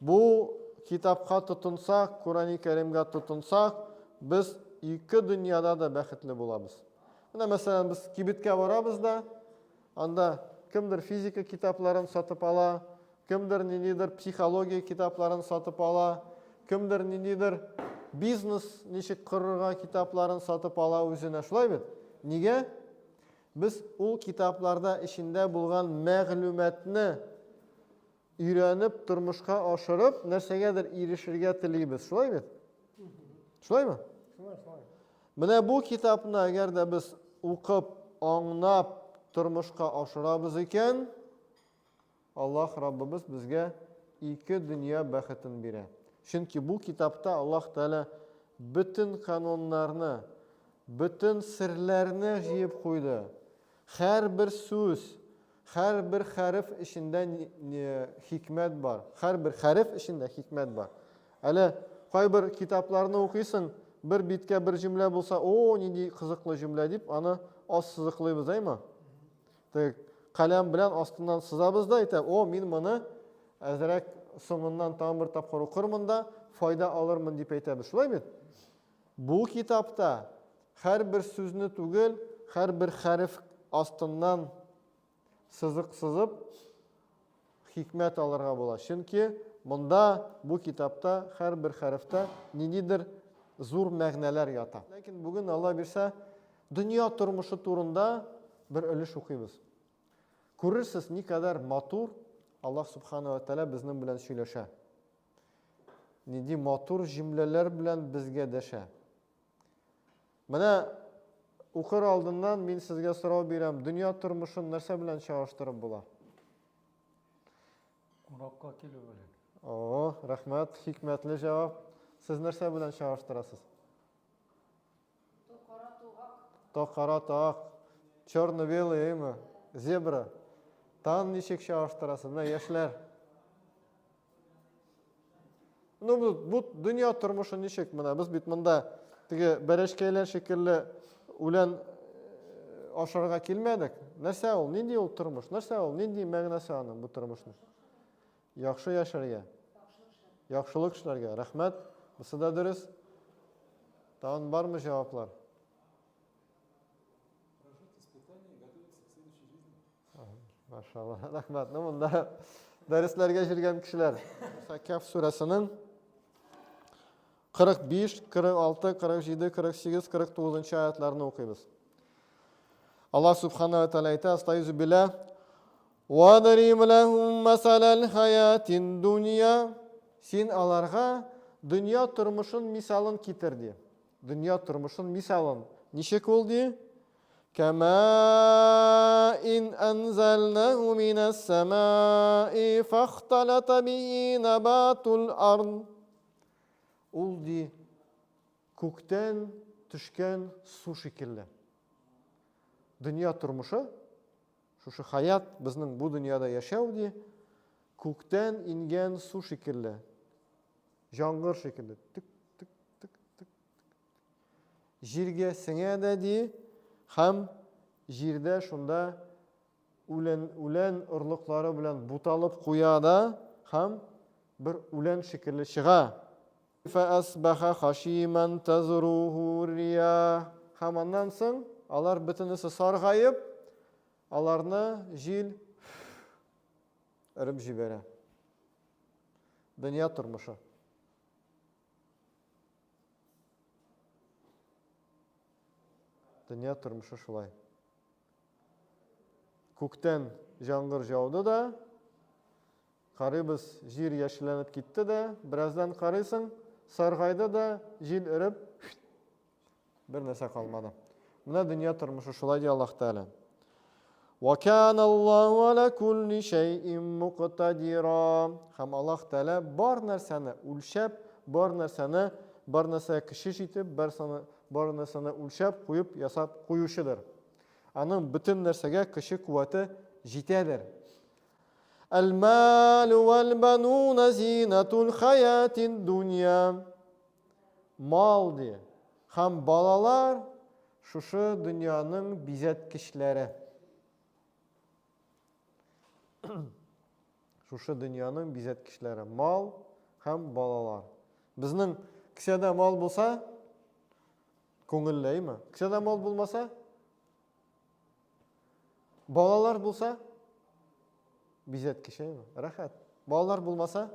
Бу китапка тотынсак, Курани Кәримгә тотынсак, без ике дөньяда да бәхетле булабыз. Менә мәсәлән, без кибеткә барабыз да, анда кемдер физика китапларын сатып ала, кемдер ниндидер психология китапларын сатып ала, кемдер ниндидер бизнес ничек корырга китапларын сатып ала үзенә. Шулай бит? Нигә? Без ул китапларда эчендә булган мәгълүматны өйрәнеп, тормышка ашырып, нәрсәгәдер ирешергә телибез. Шулай бит? Шулаймы? Шулай, шулай. Менә бу китапны әгәр дә без укып, аңнап тормышка ашырабыз икән, Аллаһ Раббыбыз безгә ике дөнья бәхетен бирә. Чөнки бу китапта Аллаһ Тәгалә бөтен кануннарны, бөтен серләрне җыеп куйды. Һәрбер сүз, һәрбер хәреф эчендә хикмәт бар. Һәрбер хәреф эчендә хикмәт бар. Әле кайбер китапларны укыйсың, бер биткә бер җөмлә булса, о, нинди кызыклы җөмлә дип, аны аз сызыклыйбыз, әйме? Теге каләм белән астыннан сызабыз да әйтә, о, мин моны әзрәк соңыннан тагын бер тапкыр укырмын да файда алырмын дип әйтәбез. Шулай бит? Бу китапта һәрбер сүзне түгел, һәрбер хәреф астыннан сызык сызып хикмәт алырга була. Чөнки монда бу китапта һәрбер хәрефтә ниндидер зур мәгънәләр ята. Ләкин бүген Алла бирсә, дөнья тормышы турында бер өлеш укыйбыз. Күрерсез, никадәр матур Аллаһ Субхана ва Тәгалә безнең белән сөйләшә. Нинди матур җөмләләр белән безгә дәшә. Менә укыр алдыннан мин сезгә сорау бирәм, дөнья тормышын нәрсә белән чагыштырып була? Кунакка килү белән. О, рәхмәт, хикмәтле җавап. Сез нәрсә белән чагыштырасыз? То кара, то ак. Черно-белый, әйме? Зебра. Тагын ничек чагыштырасыз? Менә яшьләр. Ну, бу, бу дөнья тормышы ничек менә? Без бит монда теге бәрәшкәйләр шикелле үлән э, ашарга килмәдек. Нәрсә ул? Нинди ул тормыш? Нәрсә ул? Нинди мәгънәсе аның бу тормышның? Яхшы яшәргә. Яхшылык эшләргә. Рәхмәт. Бусы да дөрес. Тагын бармы җаваплар? Машалла, рәхмәт. Ну, монда дәресләргә җөргән кешеләр. Кәф сүрәсенең 45, 46, 47, 48, 49 аятларны укыйбыз. Аллаһ субхана ва тааля әйтә, астайзу билла, «Вадриб ләһум мәсәләл хаятин дунья». Син аларга дөнья тормышын мисалын китер ди. Дөнья тормышын мисалын. Ничек ул ди? Кәмә ин әнзәлнәһу минәс сәмаи фахталата бихи набатул ард. Ул ди, күктән төшкән су шикелле. Дөнья тормышы, шушы хаят, безнең бу дөньяда яшәү ди, күктән ингән су шикелле. Җаңгыр шикелле. Тик, тик, тик, тик. Җиргә сеңә дә ди, һәм җирдә шунда үлән, үлән орлыклары белән буталып куя да һәм бер үлән шикелле чыга. Фәәсбәхә хашиман тазруху рия. Һәм аннан соң алар бөтенесе саргаеп, аларны җил өреп җибәрә. Дөнья тормышы. Дөнья тормышы шулай. Күктән җаңгыр җауды да, карыйбыз, җир яшелләнеп китте дә, бераздан карыйсың, саргайды да, җил өреп, бер нәрсә калмады. Менә дөнья тормышы шулай ди Аллаһ Тәгалә. Ва кана Аллаһу аля кулли шәйин муктадира. Һәм Аллаһ Тәгалә бар нәрсәне үлчәп, бар нәрсәне, бар нәрсәгә көче җитеп, бар нәрсәне, бар нәрсәне үлчәп куеп, ясап куючыдыр. Аның бөтен нәрсәгә көче, куәте җитәдер. Әл-малу вәл-бануна зинатул хаятид дунья. Мал ди һәм балалар шушы дөньяның бизәткечләре. Шушы дөньяның бизәткечләре. Мал һәм балалар. Безнең кесәдә мал булса, күңелле, әйме? Кесәдә мал булмаса, балалар булса, бизәткеч, әйме? Рәхәт. Балалар булмаса,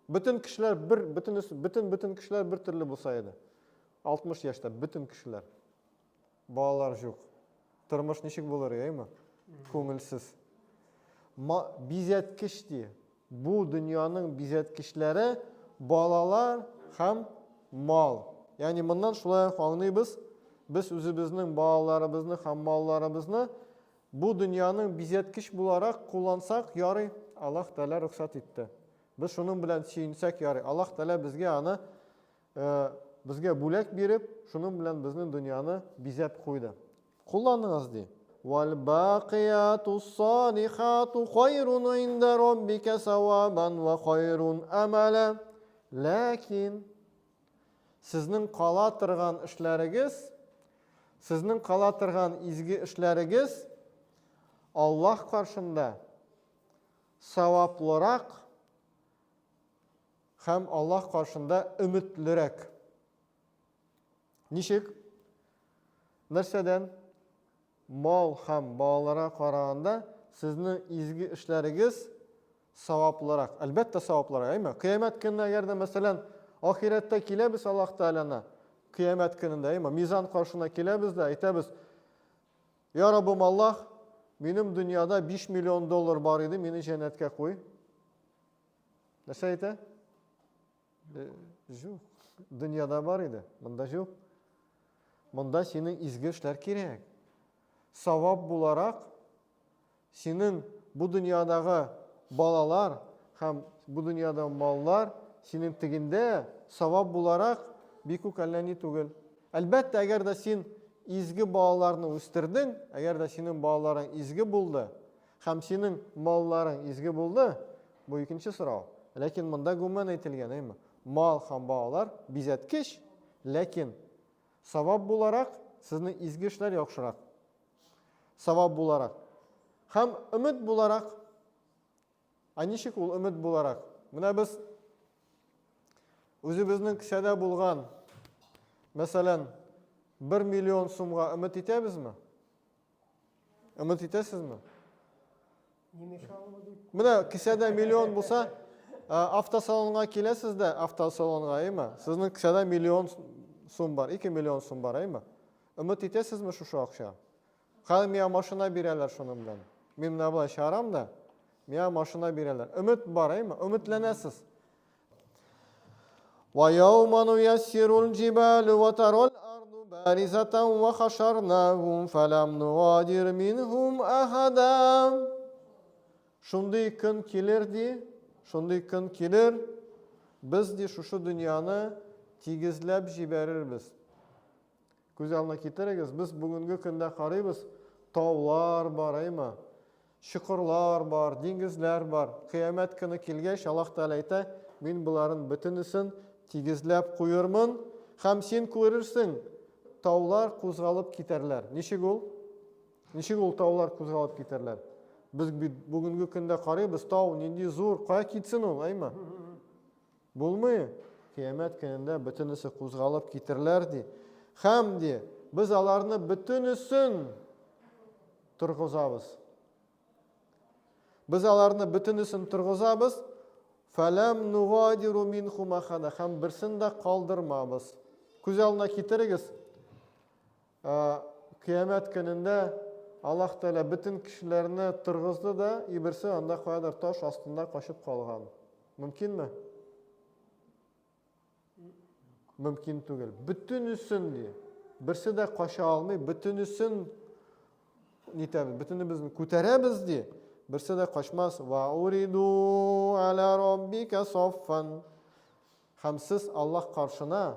бөтен кешеләр бер, бөтен, бөтен, бөтен кешеләр бер төрле булса иде. 60 яшьтә бөтен кешеләр. Балалар юк. Тормыш ничек булыр, әйме? Күңелсез. Ма, бизәткеч ди. Бу дөньяның бизәткечләре балалар һәм мал. Ягъни моннан шулай ук аңлыйбыз, без үзебезнең балаларыбызны һәм малларыбызны бу дөньяның бизәткеч буларак куллансак ярый, Аллаһ Тәгалә рөхсәт итте. Без шуның белән сөенсәк ярый. Аллаһ Тәгалә безгә аны э, безгә бүләк биреп, шуның белән безнең дөньяны бизәп куйды. Кулланыгыз, ди. Вәл-бакыяту ссалихату хайрун инда раббика савабан ва хайрун амала. Ләкин сезнең кала торган эшләрегез, сезнең кала торган изге эшләрегез Аллаһ каршында саваплырак һәм Аллаһ каршында өметлерәк. Ничек? Нәрсәдән? Мал һәм балаларга караганда сезнең изге эшләрегез саваплырак. Әлбәттә, саваплырак, әйме? Кыямәт көненә әгәр дә, мәсәлән, ахирәттә киләбез Аллаһ Тәгаләне, кыямәт көнендә, әйме? Мизан каршына киләбез дә әйтәбез: "Я Раббым Аллаһ, минем дөньяда 5 миллион доллар бар иде, мине җәннәткә куй." Нәрсә әйтә? Юк. Дөньяда бар иде, монда юк. Монда синең изге эшләр кирәк. Савап буларак синең бу дөньядагы балалар һәм бу дөньяда маллар синең тегендә савап буларак бик үк әллә ни түгел. Әлбәттә, әгәр дә син изге балаларны үстердең, әгәр дә синең балаларың изге булды, Һәм синең малларың изге булды, бу икенче сорау. Ләкин монда гомумән әйтелгән, әйме? Мал һәм балалар бизәткеч, ләкин савап буларак сезнең изге эшләр яхшырак. Савап буларак. Һәм өмет буларак. Ә ничек ул өмет буларак? Менә без үзебезнең кесәдә булган, мәсәлән, 1 миллион сумга өмет итәбезме? Өмет итәсезме? Менә кесәдә миллион булса, автосалонга киләсез дә, автосалонга, әйме? Сезнең кесәдә миллион сум бар, 2 миллион сум бар, әйме? Өмет итәсезме шушы акча? Хәзер миңа машина бирәләр шуның белән. Мин менә болай чыгарам да, миңа машина бирәләр. Өмет бар, әйме? Өметләнәсез. ويوم نيسر الجبال وترى الأرض بارزة وحشرناهم فلم نغادر منهم أحدا Шундый көн килер ди, шундый көн килер, без ди шушы дөньяны тигезләп җибәрербез. Күз алдына китерегез, без бүгенге көндә карыйбыз, таулар бар, әйме? Чокырлар бар, диңгезләр бар. Кыямәт көне килгәч, Аллаһ Тәгалә әйтә, мин боларын бөтенесен тигезләп куермын, һәм син күрерсең, таулар кузгалып китәрләр. Ничек ул? Ничек ул таулар кузгалып китәрләр? Без бит бүгенге көндә карыйбыз, тау нинди зур, кая китсен ул, әйме? Булмый, кыямәт көнендә бөтенесе кузгалып китерләр, ди. Һәм, ди, без аларны бөтенесен торгызабыз. Без аларны бөтенесен торгызабыз. Фәләм нугадиру минхум ахада. Һәм берсен дә калдырмабыз. Күз алдына китерегез. Кыямәт көнендә Аллаһ Тәгалә бөтен кешеләрне торгызды да, и берсе анда каядыр таш астында качып калган. Мөмкинме? Мөмкин түгел. Бөтенесен ди. Берсе дә кача алмый, бөтенесен нитәбез, бөтенебезне күтәрәбез ди. Берсе дә качмас. Ва уриду аля раббика саффан. Һәм сез Аллаһ каршына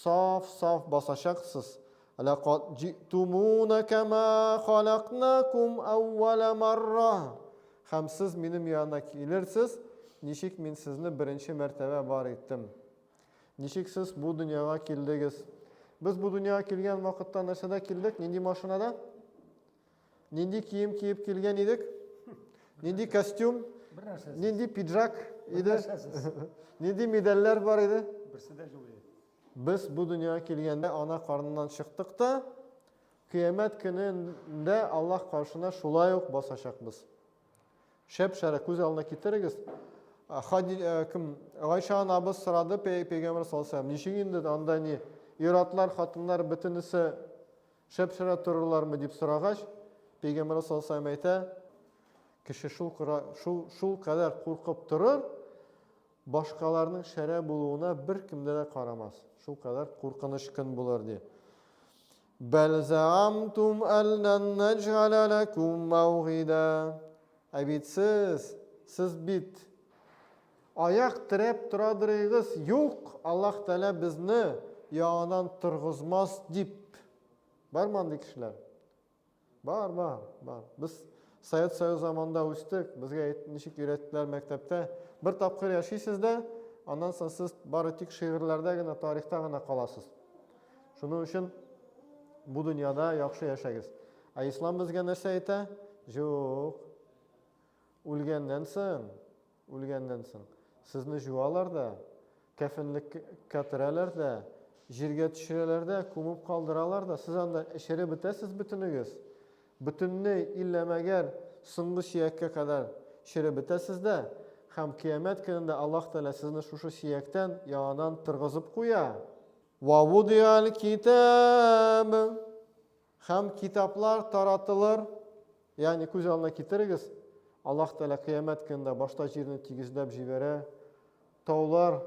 саф-саф басачаксыз. Ләкад җи'тумуна кама халакнакум әүвәлә марра. Һәм сез минем янына килерсез, ничек мин сезне беренче мәртәбә бар иттем. Ничек сез бу дөньяга килдегез? Без бу дөньяга килгән вакытта нәрсәдә килдек? Нинди машинада? Нинди кием киеп килгән идек? Нинди костюм? Бер нәрсәсез. Нинди пиджак иде? Бер нәрсәсез. Нинди медальләр бар иде? Берсе дә юк иде. Без бу дөньяга килгәндә ана карныннан чыктык та, кыямәт көнендә Аллаһ каршына шулай ук басачакбыз. Шәп-шәрә күз алдына китерегез. Хади, э, кем, Гайша анабыз сорады пәйгамбер саллаллаху алейһи ничек инде анда ни ир-атлар, хатыннар бөтенесе шәп-шәрә торырлармы дип сорагач, пәйгамбер саллаллаху алейһи әйтә, кеше шул шул шул кадәр куркып торыр, башкаларның шәрә булуына беркемдә дә карамас. Шул кадәр куркыныч көн булыр ди. Бәл заамтум аллан наҗгала лакум маугида. Ә бит сез, сез бит аяк терәп торадырыгыз, юк, Аллаһ Тәгалә безне яңадан торгызмас дип. Бармы андый кешеләр? Бар, бар, бар. Без Совет Союз заманында үстек, безгә ничек өйрәттеләр мәктәптә. Бер тапкыр яшисез дә, аннан соң сез бары тик шигырьләрдә генә, тарихта гына каласыз. Шуның өчен бу дөньяда яхшы яшәгез. Ә ислам безгә нәрсә әйтә? Юк. Үлгәннән соң, үлгәннән соң сезне җуалар да, кәфенлеккә төрәләр дә, җиргә төшерәләр дә, күмеп калдыралар да, сез анда эчереп бетәсез бөтенегез. Бөтенләй иллә мәгәр соңгы сөяккә кадәр череп бетәсез дә, һәм кыямәт көнендә Аллаһ Тәгалә сезне шушы сөяктән яңадан торгызып куя. Ва вудиал китаб. Һәм китаплар таратылыр, ягъни күз алдына китерегез, Аллаһ Тәгалә кыямәт көнендә башта җирне тигезләп җибәрә, таулар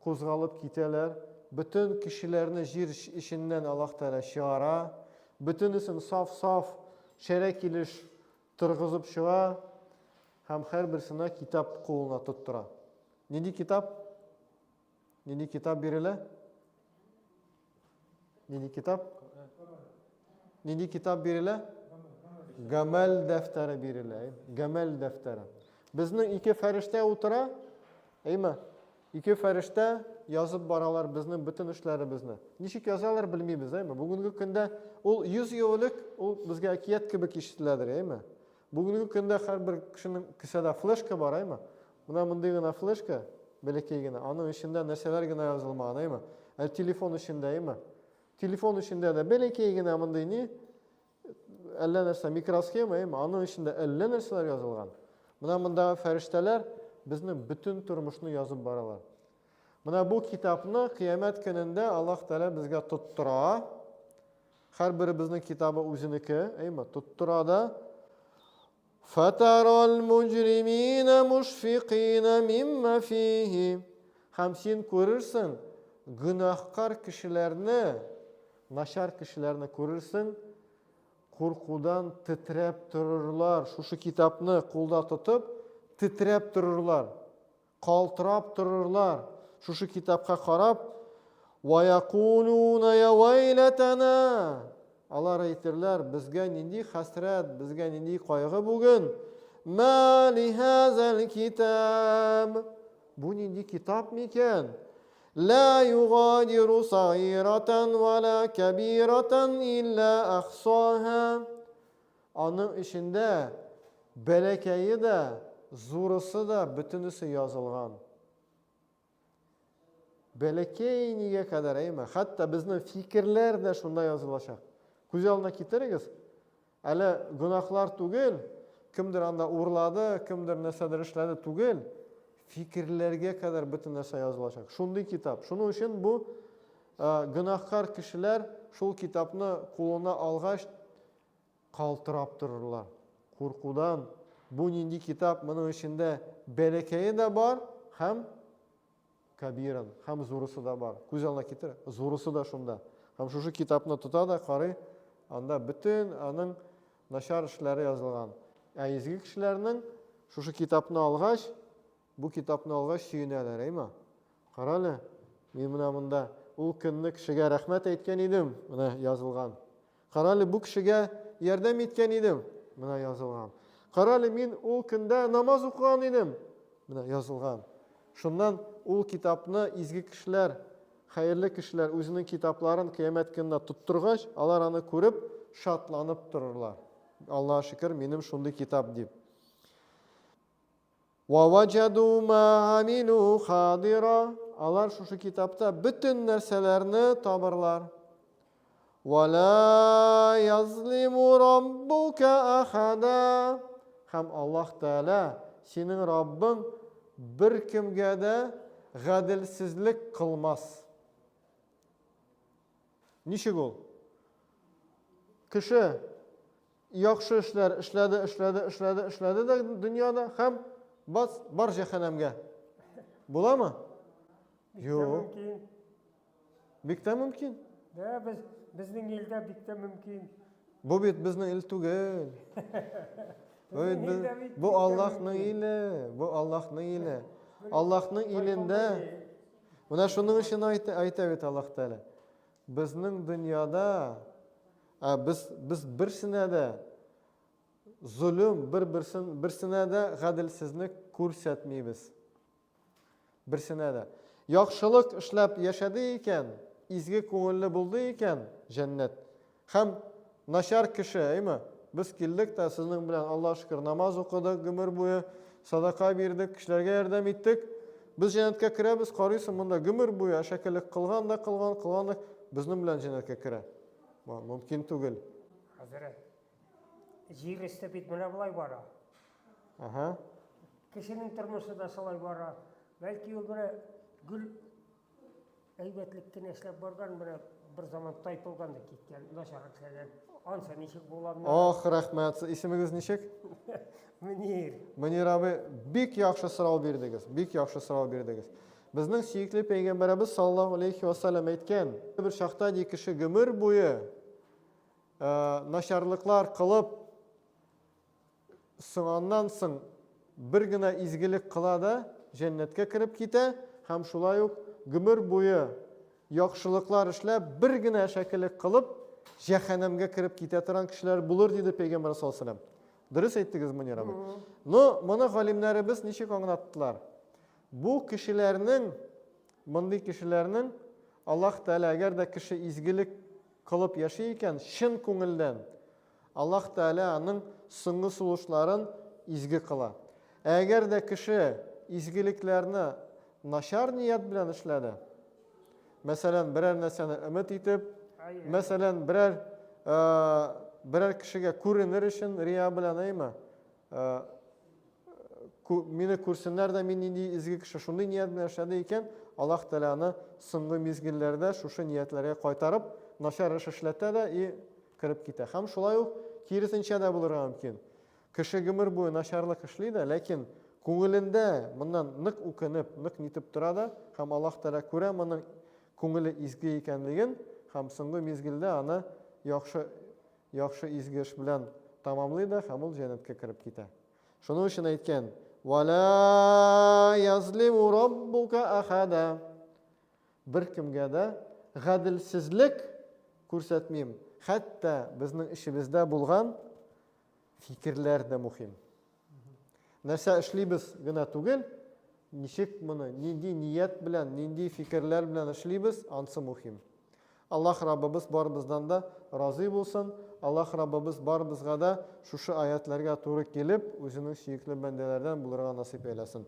кузгалып китәләр, бөтен кешеләрне җир эченнән Аллаһ Тәгалә чыгара, бөтенесен саф-саф, шәрә килеш торгызып чыга һәм һәрберсенә китап кулына тоттыра. Нинди китап? Нинди китап бирелә? Нинди китап? Нинди китап бирелә? Гамәл дәфтәре бирелә. Гамәл дәфтәре. Безнең ике фәрештә утыра, әйме? Ике фәрештә язып баралар безнең бөтен эшләребезне. Ничек язалар белмибез, әйме? Бүгенге көндә ул 100 ел элек ул безгә әкият кебек ишетеләдер, әйме? Бүгенге көндә һәрбер кешенең кесәдә флешка бар, әйме? Менә мондый гына флешка, бәләкәй генә, аның эчендә нәрсәләр генә язылмаган, әйме? Ә телефон эчендә, әйме? Телефон эчендә дә бәләкәй генә мондый ни, әллә нәрсә, микросхема, әйме? Аның эчендә әллә нәрсәләр язылган. Менә мондагы фәрештәләр безнең бөтен тормышны язып баралар. Менә бу китапны кыямәт көнендә Аллаһ Тәгалә безгә тоттыра. Һәрберебезнең китабы үзенеке, әйме? Тоттыра да Фатарал муҗримина мушфикина мимма фихи. Һәм син күрерсең гөнаһкар кешеләрне, начар кешеләрне күрерсең, куркудан тетрәп торырлар. Шушы китапны кулда тотып, тетрәп торырлар. Калтырап торырлар, шушы китапка карап, Ва якулуна я вайлатана! Алар әйтерләр, безгә нинди хәсрәт, безгә нинди кайгы бүген? Ма ли хазал китаб? Бу нинди китап микән? Ла югадиру сагиратан ва ла кабиратан илла ахсаха. Аның эчендә бәләкәе дә, зурысы да, бөтенесе язылган. Бәләкәй нигә кадәр, әйме? Хәтта безнең фикерләр дә шунда язылачак. Күз алдына китерегез, әле гөнаһлар түгел, кемдер анда урлады, кемдер нәрсәдер эшләде түгел, фикерләргә кадәр бөтен нәрсә язылачак. Шундый китап. Шуның өчен бу гөнаһкар кешеләр шул китапны кулына алгач, калтырап торырлар. Куркудан, бу нинди китап, моның эчендә бәләкәе дә бар һәм кабиран, һәм зурысы да бар. Күз алдына китер, зурысы да шунда. Һәм шушы китапны тота да карый, анда бөтен аның начар эшләре язылган. Ә изге кешеләрнең шушы китапны алгач, бу китапны алгач сөенәләр, әйме? Карале, мин менә монда ул көнне кешегә рәхмәт әйткән идем, менә язылган. Карале, бу кешегә ярдәм иткән идем, менә язылган. Карале, мин ул көндә намаз укыган идем, менә язылган. Шуннан ул китапны изге кешеләр, хәерле кешеләр үзенең китапларын кыямәт көненә тоттыргач, алар аны күреп, шатланып торырлар. Аллаһ шөкер, минем шундый китап дип. Ва ваҗаду ма амилу хадира. Алар шушы китапта бөтен нәрсәләрне табырлар. Ва ла язлиму раббука ахада. Һәм Аллаһ Тәгалә, синең Раббың беркемгә дә гаделсезлек кылмас. Ничек ул? Кеше яхшы эшләр эшләде, эшләде, эшләде, эшләде дә дөньяда һәм бац, бар җәһәннәмгә. Буламы? Юк. Бик тә мөмкин. Да, без безнең илдә бик тә мөмкин. Бу бит безнең ил түгел. Бу бит без, бу Аллаһның иле, бу Аллаһның иле. Аллаһның илендә менә шуның өчен әйтә, әйтә бит Аллаһ Тәгалә. Безнең дөньяда ә без без берсенә дә золым, бер-берсен берсенә дә гаделсезлек күрсәтмибез. Берсенә дә. Яхшылык эшләп яшәде икән, изге күңелле булды икән, җәннәт. Һәм начар кеше, әйме? Без килдек тә сезнең белән, Аллаһ шөкер, намаз укыдык гомер буе, садака бирдек, кешеләргә ярдәм иттек. Без җәннәткә керәбез, карыйсың, монда гомер буе әшәкелек кылган да кылган, кылган да, безнең белән җәннәткә керә. Мөмкин түгел. Хәзрәт, җир өсте бит менә болай бара. Ага. Кешенең тормышы да шулай бара. Бәлки ул менә гөл әйбәтлек кенә эшләп барган, менә бер заман тайпылган да киткән, начар эшләгән. Ансы ничек була? Ох, рәхмәт. Исемегез ничек? Мөнир. Мөнир абый, бик яхшы сорау бирдегез. Бик яхшы сорау бирдегез. Безнең сөекле пәйгамбәребез саллаллаһу алейхи ва саллям әйткән, бер чакта ди кеше гомер буе э, начарлыклар кылып Соң аннан соң бер генә изгелек кыла да җәннәткә кереп китә һәм шулай ук гомер буе яхшылыклар эшләп, бер генә әшәкелек кылып, җәһәннәмгә кереп китә торган кешеләр булыр, диде Пәйгамбәр саллаллаһу алейһи ва сәлләм. Дөрес әйттегез, Мөнир абый. Но моны галимнәребез ничек аңлаттылар? Бу кешеләрнең, мондый кешеләрнең Аллаһ Тәгалә әгәр дә кеше изгелек кылып яши икән, чын күңелдән, Аллаһ Тәгалә аның соңгы сулышларын изге кыла. Ә әгәр дә кеше изгелекләрне начар ният белән эшләде, мәсәлән, берәр нәрсәне өмет итеп, мәсәлән, берәр берәр кешегә күренер өчен рия белән, әйме, мине күрсеннәр дә, мин нинди изге кеше, шундый ният белән эшләде икән, Аллаһ Тәгалә аны соңгы мизгелләрдә шушы ниятләргә кайтарып, начар эш эшләтә дә и кереп китә. Һәм шулай ук киресенчә дә булырга мөмкин. Кеше гомер буе начарлык эшли дә, ләкин күңелендә моннан нык үкенеп, нык нитеп тора да, һәм Аллаһ Тәгалә күрә моның күңеле изге икәнлеген һәм соңгы мизгелдә аны яхшы яхшы изге эш белән тәмамлый да һәм ул җәннәткә кереп китә. Шуның өчен әйткән: "Ва ла язлиму раббука ахада". Беркемгә дә гаделсезлек күрсәтмим. Хәтта безнең эчебездә булган фикерләр дә мөһим. Нәрсә эшлибез генә түгел, ничек моны, нинди ният белән, нинди фикерләр белән эшлибез, ансы мөһим. Аллаһ Раббыбыз барыбыздан да разый булсын. Аллаһ Раббыбыз барыбызга да шушы аятларга туры килеп, үзенең сөекле бәндәләрдән булырга насыйп әйләсен.